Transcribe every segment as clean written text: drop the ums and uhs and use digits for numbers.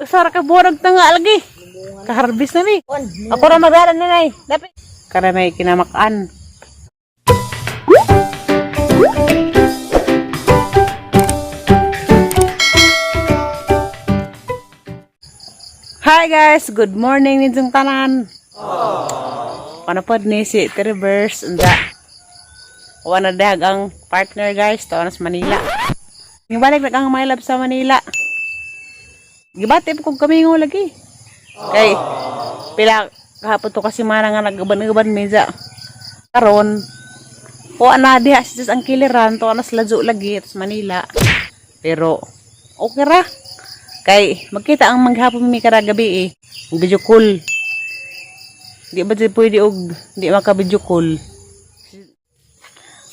Usa ra ka buwan tanga lagi. Kaharbis na mi. Ako ra magdala nanay. Dapat kada may kinamakan. Hi guys, good morning ninyong tanan. Panapod ni si Trevors unda. Wa na dag ang partner guys, to sa Manila. Nibalik na kang my love sa Manila. Gibati po kong kamingo lagi. Kay pila kahapon to kasi mana nga nag-uban-uban medya. Karon wa na diha si Diyos ang kiliran to na sa Lazo lagi sa Manila. Pero okay ra. Kay magkita ang maghapon mi kada gabi eh. Video call. Di ba di pwede og di maka video call.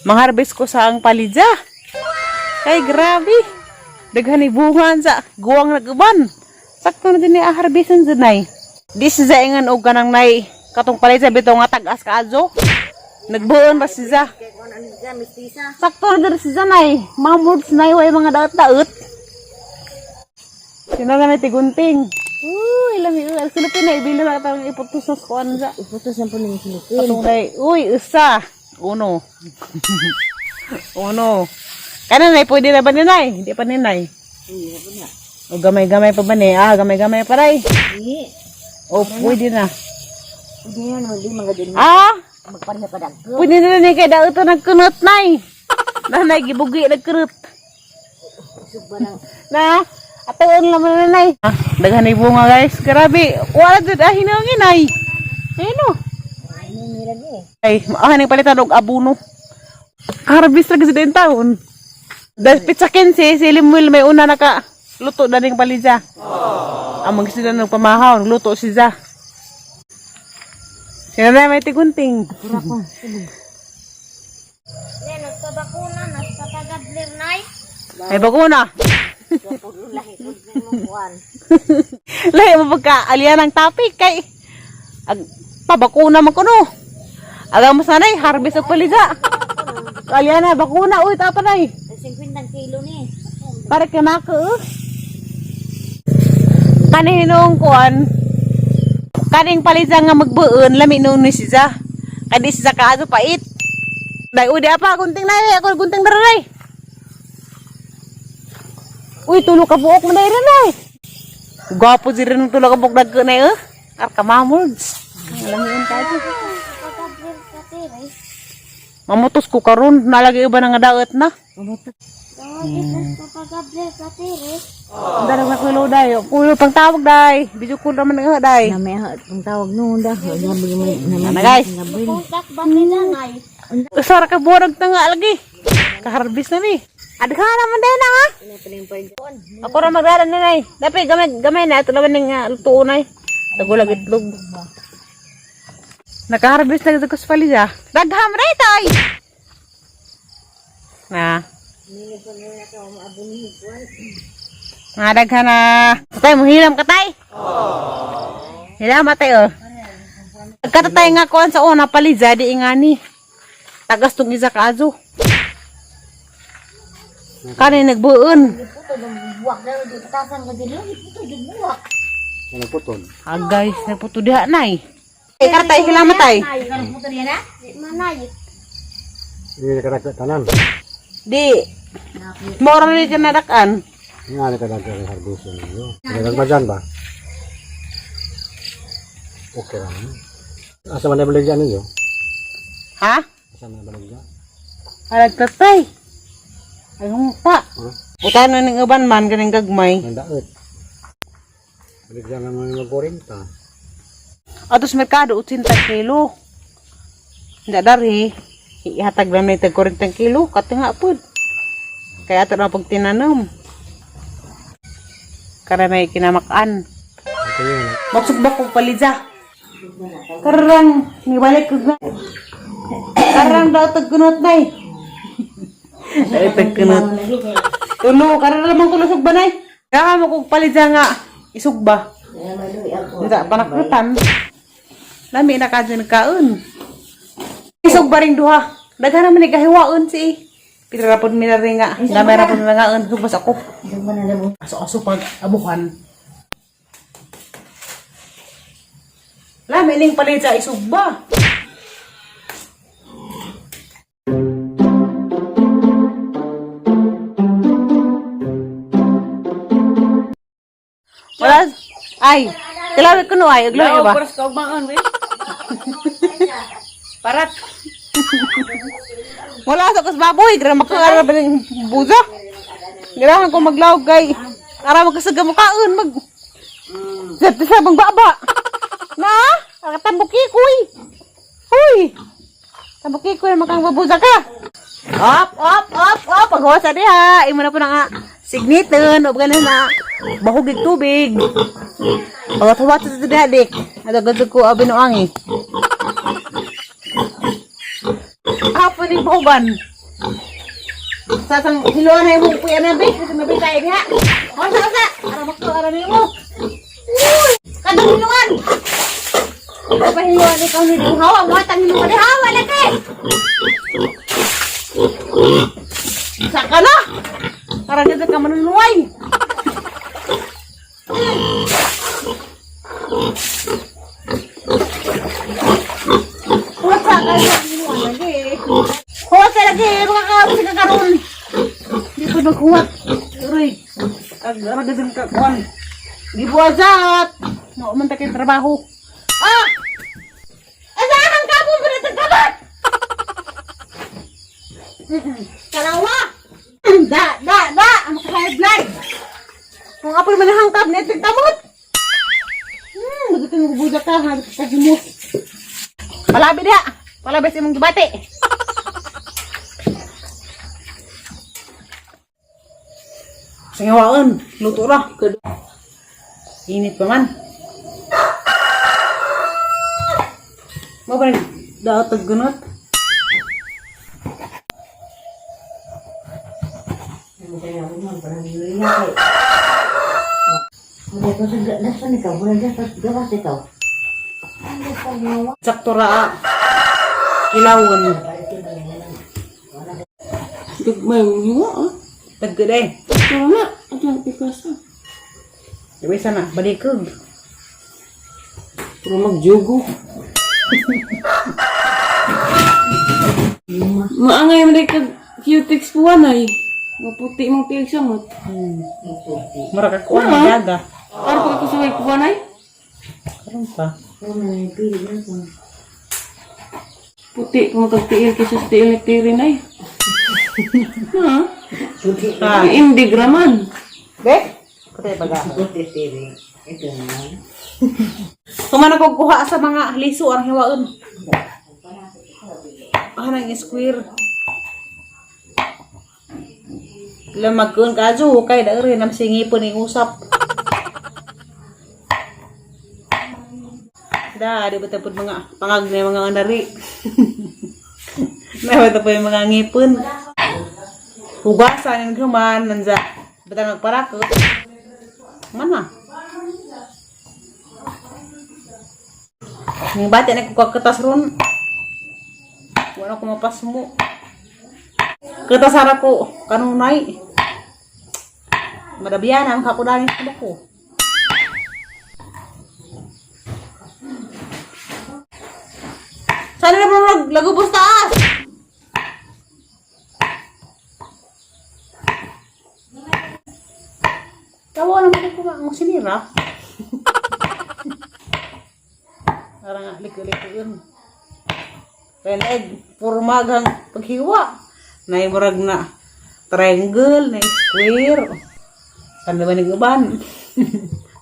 Mangharvest ko sa ang palidya. Kay grabe. Daghan ni bunga sa guwang naguban. Sakto na din ni aharbisan sa nay. Di siya ingan og kanang nay katong palidya bitaw nga tag-as kaazo. Nagbuon ba siya? Sakto na din siya nay. Mamurds nay way mga daot-daot. Sino na may tigunting? Uy, lami. Uy, sulupin na. Ibili na katang iputos sa kuan sa. Iputos na po ng silupin. Katong day. Uy, usa. Uno. Uno. Kana nay, pwede na ba ni Nay? Hindi pa ni Nay. Uy, ako na. O gamay-gamay pa ba ni? Ah, gamay-gamay pa ray. Hindi. O, pwede na. Hindi na naman, di mga din. Ah, Magparha pa dagko. pwede na ni kay daw ito nagkunot, Nay. Nanay, gibugi nagkunot. Sugba ng Na, atuon lang na Nay. Ah, daghan ni bunga guys. Grabe. Wala dyan ah, hinangin, Nay. Ayun o. ano nila ni. Ay, maahan yung palitan og abono. Harvest ra kasi din taon. Dahil pizza 15, si Limuel may una naka luto na ning palidya. Ang mag sila nagpamahaw, luto siya. Sila na may tigunting. Ne, nagpabakuna, nagpapagadlir nay. Ay, bakuna. Lahi po mo kuan. Lahi mo pagka alyan ang topic kay ag pabakuna man kuno. Aga mo sanay harvest og palidya. Alyan na bakuna uy tapa nay. 50 kilo ni. Para kay mako. Eh. Kaninong kuan? Kaning palidya nga magbuon lami noon ni siya. Kay di siya kaado pait. Day udi apa gunting nay ako gunting daray. Uy tulo ka buok man day nay. Gwapo si rin tulo ka buok dagko nay eh. Ar ka mamurds. Lamian ka Nagpapagadlir ka tire. Mamutos ko karon nalagi uban nga daot na. Tawagin nagpapagadlir ka tire. Darag na kulo day. Kulo pang tawag day. Video call naman nga day. Na may ang tawag noon da. Wala mo Ana guys. Kontak ba nila nay? Usa ra ka buwan tanga lagi. Kaharbis na mi. Adha naman day na ha. Ako ra magdala ni nay. Dapat gamay gamay na ito naman ning lutuon nay. Tagulag itlog. Nakaharbis na gid ko sa palidya. Dagham ra tay. Na. Nga daghan na. Tay mo hilam ka tay. Hilam tay oh. Katatay nga kuan sa una palidya di ingani. Tagas tong isa ka azo. Kani nagbuon. Puto ng buwak na di patasan ka dili. Puto jud buwak. Ano putol? Ah guys, nagputo diha nay. Ay karatay hilamat tay. Puto niya na. Di manay. Hindi ka tanan. Di. Mora ni kinadakan. Nga na kadagdag ang harbiso ninyo. Nagagmadyan ba? Okay lang. Asa man na baligya ninyo? Ha? Asa man na baligya? Alag tatay. Ay humpa. Ano? Utan na ning uban man ganing gagmay. Ang daot. Baligya naman yung magkurinta. Atos merkado 80 kilo. Hindi dari. Ihatag na may tag 40 kilo katinga pud. Kaya ato na pagtinanom. Kara may kinamakan. Ito yun. Magsugba kong palidya. Karang, nibalik ko na. Karang daw tagkunot na eh. Ay, tagkunot. Tulo, karang naman ko sugba na eh. Kaya mo kong palidya nga, isugba. Hindi, panakrutan. Lami na ka dyan kaon. Isugba rin duha. Daghan naman nagahiwaon si. Pila rapod mi na rin nga. Gamay rapod mi nga. Subas ako. Aso-aso pag abuhan. Lami ning palit sa isugba. Wala. Ay, kilawit ko no ay, uglaw iba. Paras ka ugmaan, we. Parat. Wala sa kas baboy, gra makakara ba ng buza? Grahan ko maglawag kay ara magkasaga mukaon mag Sa sa bang baba. Na, katambuki kuy. Huy. Tambuki kuy makang babuza ka. Op, op, op, op, paghuwas diha. Imo na po na nga signiton og ganan na bahugig tubig. Paghuwas sa diha dik. Adagad ko abi no angi. Hapon ni bahugan. Sa sang hiluan na imong kuya na be, kasi mabi tayo diha. Hosa hosa, ara makto ara nimo. Uy, kadang hiluan. Ikaw pa hiluan ikaw ni hawa mo tang hiluan di hawa na kay. Saka na. Para dito ka manunuay. Hosa ka na hiluan lagi. Huwag ka lagi, makakawag ka karon. Di ko maghuwat. Aray. Ag ara gadun ka kuan. Gibuwazat. Mao man ta kay trabaho. Ah! Asahan ka mo ba kabat? Karawa. Da da da, ang high blood. Kung apoy man hangkap net tamot. Magutang gubuda ka, ha, kahimos. Palabi diha. Palabi sa imong gibati. Singawaan, luto ra. Init pa man. Mo ba daot og gunot? Sakto ra. Ah. Ilawon. Gagmay mong hiwa, ah. Tagkod eh. Ito na. Ito ang pikas, ah. Iba sana, balikog. Pero magjugo. Maangay mo kag cutex puwan ay. Maputi mong tiig sa mot. Mura ka kuha na daga. Para pag ako sa kuwan ay. Karon pa. Puti pa magkagtiil kaysa sa tiil ni Tirin ay. Ha? Ah. Hindi graman. Be? Kutay baga. Kumana ko kuha sa mga liso ang hiwaon. Ah, nang square. Lamagkon ka ajo kay da rin nam singipon ning usap. Da, di ba tapod mga pangag na mga anari. Na ba tapod yung mga ngipon. Hugasan yung human nanza. Batang nagparakot. Mana? Ning bati na ko katas ron. Wala ko mapasmo. Katasara ko kanunay. Madabiyan ang kakudani sa ko. Sana na bro lagubos taas. Tawa naman ko ang sinira. Parang nga, liko-liko yun. Kaya egg, purmagang paghiwa. Naimurag na triangle, na square. Saan ba nag-uban?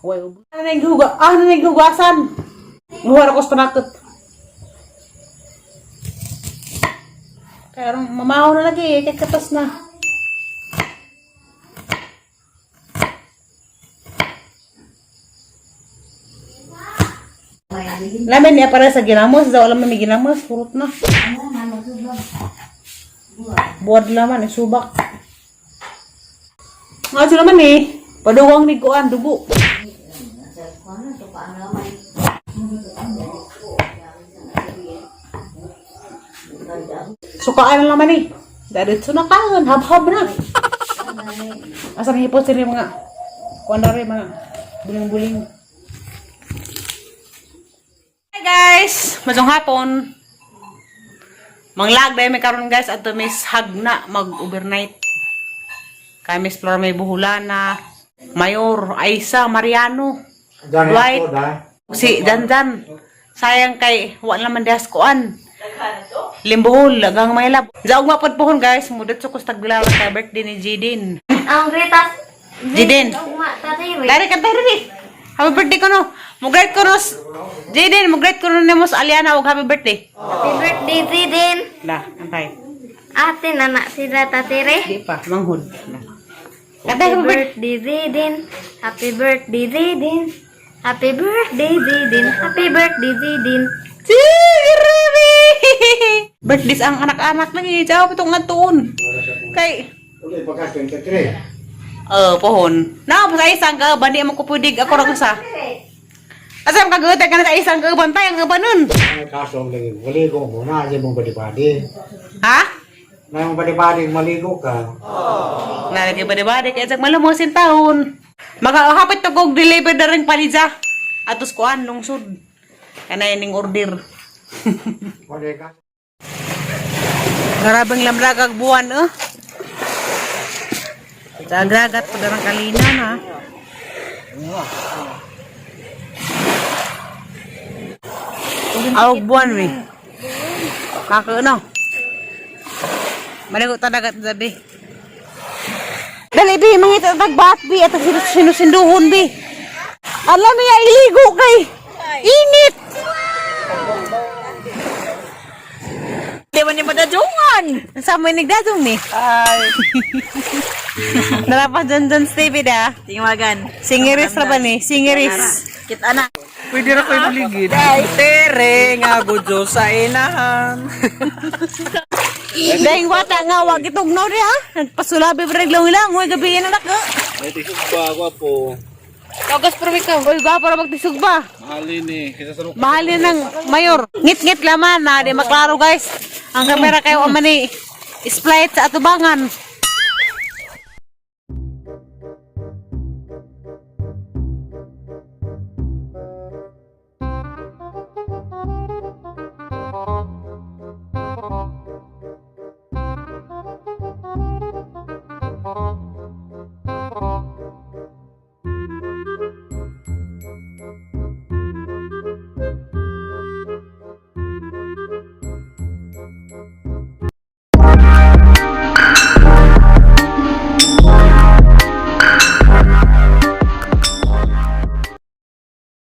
Way uban. Ano na yung ano na yung hugasan? Huwag ako sa panakot. Kaya mamaho na lagi eh, kaya katas na. Lamin niya para sa ginamos, daw alam may ginamos, purot na. Buwad laman, eh, subak. Nga naman eh, paduwang ni kuan, dugo. Sukaan na naman eh. Diretso na kaon, hab-hab na. Asa na hipos sila yung mga, kuan na rin, mga buling-buling. Hi Guys, masong hapon. Manglag dahil may karon guys at miss Hagna mag overnight. Kay Miss Flor may Buhulana, Mayor Aisa Mariano, Dwight, si Dandan. Sayang kay wa naman dihas kuan. Limbuhol, lagang may lab. Zaog mapod pohon guys, mudot sa kustag bilaw kay birthday ni Jidin. Ang gritas. Jiden. Ugma tatire. Dari ka diri. Happy birthday ko no. Mugreat ko no. Jidin, mugreat ko no nimo sa Aliana og happy birthday. Happy birthday, Jiden. La, antay. Ate na na sila tatire. Di pa, manghod. La. Antay, Happy happy birthday. birthday, Zidin. Happy birthday, Zidin. Happy birthday, Zidin. Happy birthday, Zidin. Si, grabe. Birthdays ang anak-anak lang eh. Ciao, itong nga tuon. Kay, Uli pagka 23. Pohon. Na, sa isang ka, bandi mo ko pudig ako ra ko sa. Asa man kagutay ka na sa isang ka bantay ang uban nun. Ay kaso lagi maligo mo na di mo badi-badi. Ha? Na mo badi-badi maligo ka. Nalagay ba diba? Kaya sa malamusin taon. Makahapit to kog deliver na rin palidya. Atos kuan, lungsod. Kanay ning order. Wala ka. Garabang lamragag buwan, eh. Dagat pa darang kalinaw na. Awag buwan, we. Kaka, ano? Maligo ta dagat dadi. Dali, bi, mangita tagbat, bi, at sinusinduhon, bi. Alam niya, iligo kay. Init! Di man ni madadungan. Sa may nagdadong ni. Ay. Narapas dyan dyan, Stevie da. Tingwagan. Singeris ra ba ni? Singeris. Kita na. Pwede ra ko'y buligid. Tere nga gudyo sa inahan. Dahil wata nga, wag itong no ha. Nagpasulabi pa rin lang ilang. Uy, gabi yan anak. Ay, tisog ba, gwapo. Kagas pero ikaw. Uy, gwapo ra magtisog ba? Mahalin eh. Kaysa sa Mahalin ng mayor. Ngit-ngit laman na, di maklaro guys. Ang kamera kayo amani. Splight sa atubangan.